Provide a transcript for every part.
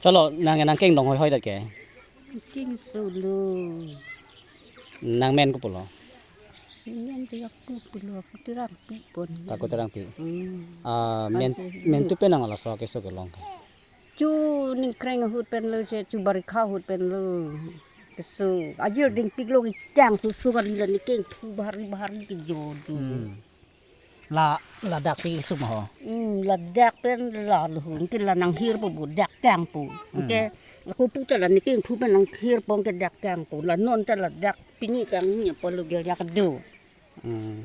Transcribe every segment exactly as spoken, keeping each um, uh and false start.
Cholo, nang nangkeng dong hoi hoi dat ke. Keng solo. Nang men ko pulo. Men ke aku pulo, aku terang pi pon. Aku terang pi. Hmm. Ah, men, Masih. Men tu penang laso keso kelong ke. Chu ningkreng ahut pen lo, che chu barikha ahut pen lo. Keso. Ajir ding pik lo kechang susu kali la ningkeng thu bahari bahari ke jodo. Hmm. La, ladak si isum ho. Hmm, ladak pen la luhun ke la nanghir po bu dak kang po. Hmm. Ke aku pu ta la ningkeng thu pen nanghir po ke dak kang po. La non ta ladak pini kang ni po lo gel yak do. Hmm.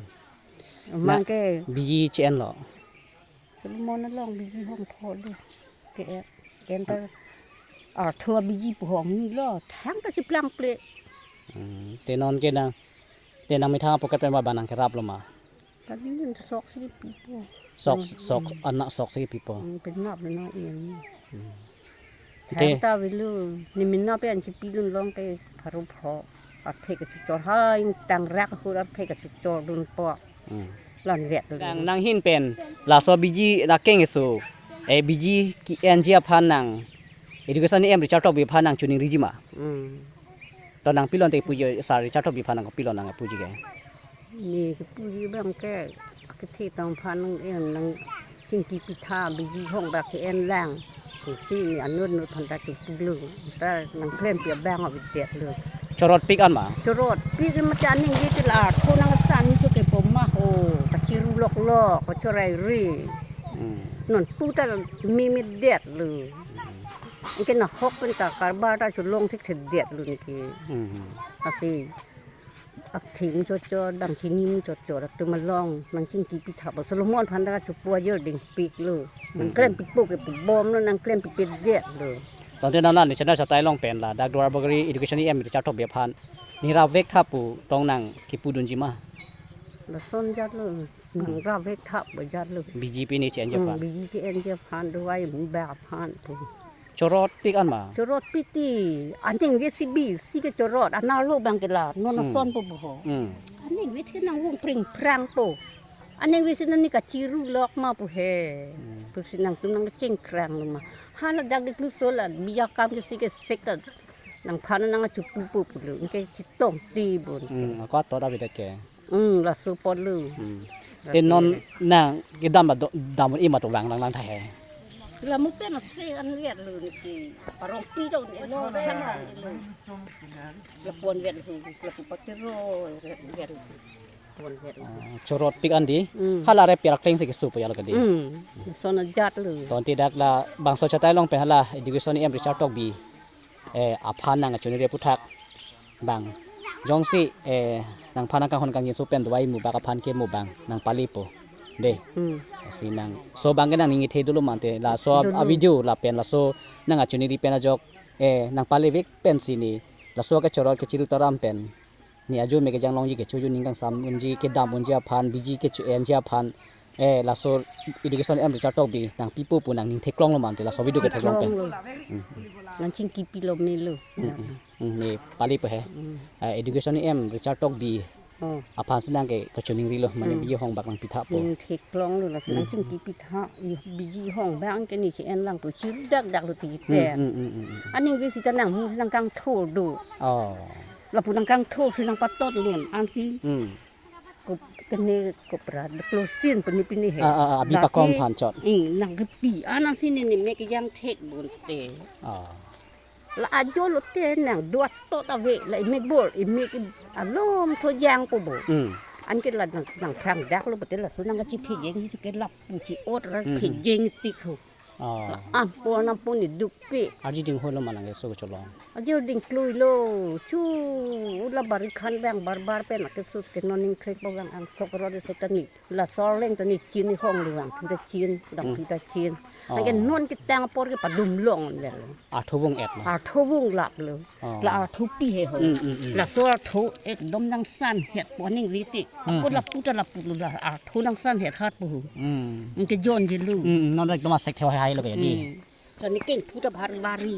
Mang Na ke biji chen lo. Solomon along biji hong tho lo. Ke enter artho biji pu hong ni lo. Thang ta chiplang ple. Hmm. Te non ke nang, te nang methang pocket pen ba nang kerap lo ma. Kali ni sok si pipo. Sok, hmm, sok, hmm, anak sok si pipo. Hmm, penap na iyan. Hmm. Te- Thang ta velo, ni mina pen si pilun long ke pharo pho. Arphe ke chuchor hai, tang rak hur arphe ke chuchor dun po. Hmm. Lan vet lo. Nang, nang hin pen, laso biji nangkeng eso. Eh, biji ke-enji aphan nang. Education E M Richard Tokbi aphan nang chuning riji ma. Hmm. To nang pilon te puji sir Richard Tokbi aphan nang pilon nang puji ke. Ni ke puji bang ke, ke thi tong aphan nang en nang chingki pitha biji hong bak ke en lang. Kusi ni anut nut aphan ta chu pulo. Ta nang klem pi abang abidet lo. Chorot pik an ma? Chorot pik ma ta ning ji ti la ko nang san ni cho ke poma ho. Kachiru lok lok, ko chorai ri. Hmm. Non pu ta mi mi det lo. Anke nahok pen ta karbar ta cholong thekthedet lo neke. Hmm. Asi akthim chochor, dam chini mu chochor, atum along, nang chingki pitha po. Solomon aphan ta chopu ajir ding pik lo. Nang, hmm, klem pipo ke pu bom lo, nang klem pipedet lo. Tangte nang la ni channel chatai long pen ladak Duarbagori Education E M Richard Tokbi aphan. Ni ravek tha pu tong nang kipu dunji ma. Lason jat lo, nang, hmm, ravek tha pu jat lo. B J P ni che-enji, hmm, aphan. B J P che-enji aphan, duai mu ba aphan pu. Chorot pik an ma? Chorot pik ti, aning ke si bi, si ke chorot, anarlo bang ke la, non, hmm, ason po po ho. Hmm. Aning vet ke nang vung pring prang po. Aning vet si nani kachiru lok ma po he. Hmm. Pusi nangtum nang kecheng krang lo ma. Hala dak dik lu so la, biya kam ke si ke sek ta. Nangphan nang achupu po pulo, anke chitong ti bon. Hmm, ako ato ta bidak ke. Hmm, laso apot lo. Hmm. Laso. Te non nang kedam ba do-, dam i ma to vang lang lang tha he. La mu pen ase an vet lo neke. Parong pi do ne lo, sama ne lo. La pon vet lo, la pu patero vet lo. Pon vet lo. Ah, chorot pik an di. Hmm. Hala re piar kleng si keso po ya lo ke di. Hmm. Lason ajat lo. Tangte dak labangso chatai long pen hala Education E M Richard Tokbi eh, aphan nang kachoningri aputhak bang. Jongsi, eh, nangphan nang kanghon kangjinso pen duai mu bak aphan ke mu bang nang pali po. De. Hmm. Si nang so bang ke nang ning ithe dolo mante laso a, dolo, a video lapen laso nang kachoningri pen ajok, eh, nang pali vek pensi ni laso kechorot kechiru taram pen ni ajo me kejang longji kecho jo ning kangsam unji kedam unji aphan biji kecho enji aphan, eh, laso Education E M Richard Tokbi nang pipo pu nang ning theklong lo mante laso video ke theklong pen. Theklong lo. Hmm. Nang chingki pilo melo. Hmm, hmm. Hmm, ne pali po he. Hmm. Eh, Education E M Richard Tokbi. Oh. Aphan si nang ke kachoningri lo mane, hmm, biji hong bak nang pitha po. Ning theklong lo laso nang, hmm, chingki pitha, i biji hong bak ke ni si en lang po chiru dak dak lo ti, hmm, ter. Hmm, hmm, hmm, hmm. Aning ke si ta nang mu nang kangthur do. Oh. Lapu nang kangthur si nang patot lun ansi. Hmm. Ko kene kopra de klosin pini pini he. Ah, ah, ah, abi pakom lasi phan chot. Hmm, nang kepi ansi ne ne me kejang thek bon te. Ah. La ajo lo te nang dua to ta ve la ime bol ime ke alom tho jang po bo. Hmm. Anke la nang, nang phrang dak lo pute laso nang kachi phi jeng si ke lapu chi ot ra, hmm, phi, hmm, jeng tik ho. Oh. La an po nang po ni duk pe. Arji ding hoi lo ma nang keso kecholong. Arji ding klui lo. Chu ula bari khan bang bar bar pen ke sut ke non ning krek bang ang sok ro de sotani. Laso arleng ta ni chin ni hong lo bang thu ta chin, dang, hmm, thu ta chin. Oh. Anke non ketang apor ke padum long vel. Artho vung et lo. Artho vung lap lo. Oh. La artho pi he ho. Hmm, hmm, hmm. Laso artho ekdom nang san het po ning riti. Hmm, ako, hmm, lapu ta lapu lo la artho nang san het hat po ho. Hmm. Anke jon ji lo. Hmm, hmm, non ekdom asek theo hai lo ke di. Hmm. Kani keng phu ta bhari bhari.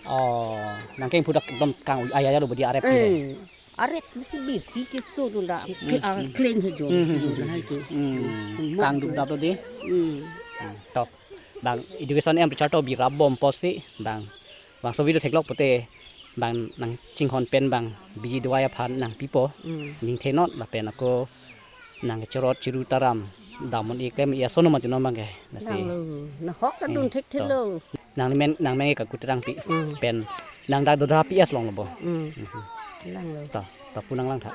Oh, nang keng phu ta ekdom kang ai ai lo bodi arep ke. Hmm. Arep mesti bi ki ke so lo la. Hmm, ke, ah, hmm, kleng he jo. Hmm, hmm, jo hmm, na hai ke. Hmm. Hmm. Kang duk dap lo di. Hmm. Hmm. To. Bang Education E M Richard Tokbi rap bom pusi bang. Bangso video theklok pute bang nangchinghon pen bang bidi dovai aphan nangpipo. Hmm. Ningthe non lapen ako nangchorot chiru taram damnon iklem i ason mati non bangke. Lasi. Langlo. Nahok ta dun, eh, thik thik to lo. Nangmen nangmen ke Kaku Terangpi. Hmm. Pen nang dak Dodar P S along lo bo. Hmm. Mhm. Langlo. To, to pu nanglang tha.